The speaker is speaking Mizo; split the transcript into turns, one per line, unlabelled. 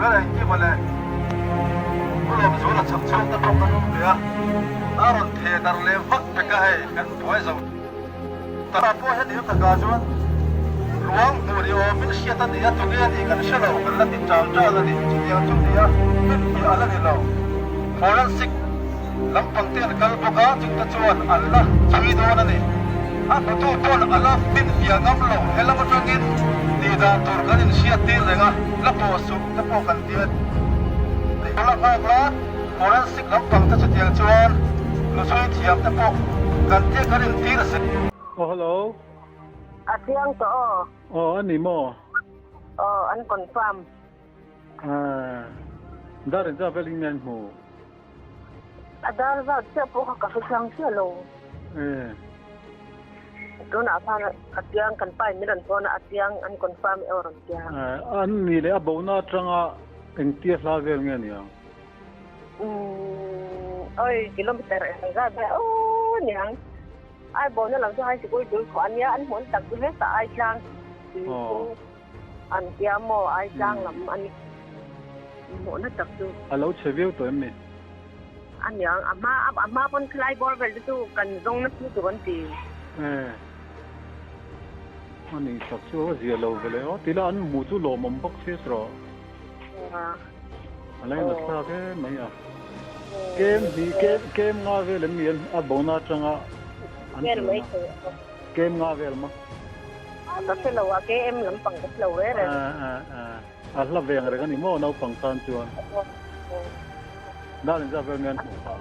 Tunah engkim a le? Pu Lawmzuala chhak chhuak te pawh kan awm ve a, a rawn theh darh leh vak pek a hei, kan buai zo ta. Tah pawh heti a takah chuan ruang hmuh ni awmin hriat a ni a, tunge a nih kan hre lo, kan la ti ṭal ṭal a ni. Chutiang chu ni a, hmun hnih a la ni lo. Forensic lampang te an kal bawk a, chungte chuan an la chhui dawn a ni. A hmutu pawn a la finfiah ngam lo, helam atangin tih dan tur kan inhriat tir reng a, la pawh suh te pawh kan ti a ni. La nghak la, forensic lampang te chutiang chuan nuchhui thiam te pawh kan tia kan intir zel.
Aw hello.
A chiang tawh aw.
Aw a ni maw?
Aw an confirm.
Aaa dar in zat velin nge an hmu?
A dar zat chiah pawh kha ka hre chiang chiah lo.
Ee.
Tunah khan a chiang kan pa in min rawn phone a, a chiang an confirm e aw rawn tia.
Ee an ni leh a bona atanga engtia hla vel nge niang?
Umm oi kilometer eng zat vel aw niang. Ai bona lam chu high sikul tul khawh a nia an hmuh an tak chu hetah ai tlang tui phung. An tia maw ai tlang lam a ni hmuhna tak chu.
A lo chhe viau tawh em ni?
A niang, a hma a hma pawn khilai bawr vel te chu kan zawng nasa lutuk an ti.
E, a nih tak chu a zia lo ve leh aw, tila an hmuh chu lawmawm bawk sia tawh. A la inat thlak em mai a. Kem hnih kem kem nga vel em ni a bona atanga an tih na. Kem nga vel maw?
Ka hre lo a, KM lampang ka hre lo reng reng.
A hla veng reng a ni maw naupang tan chuan. Dar inzat vel nge an hmuh phah?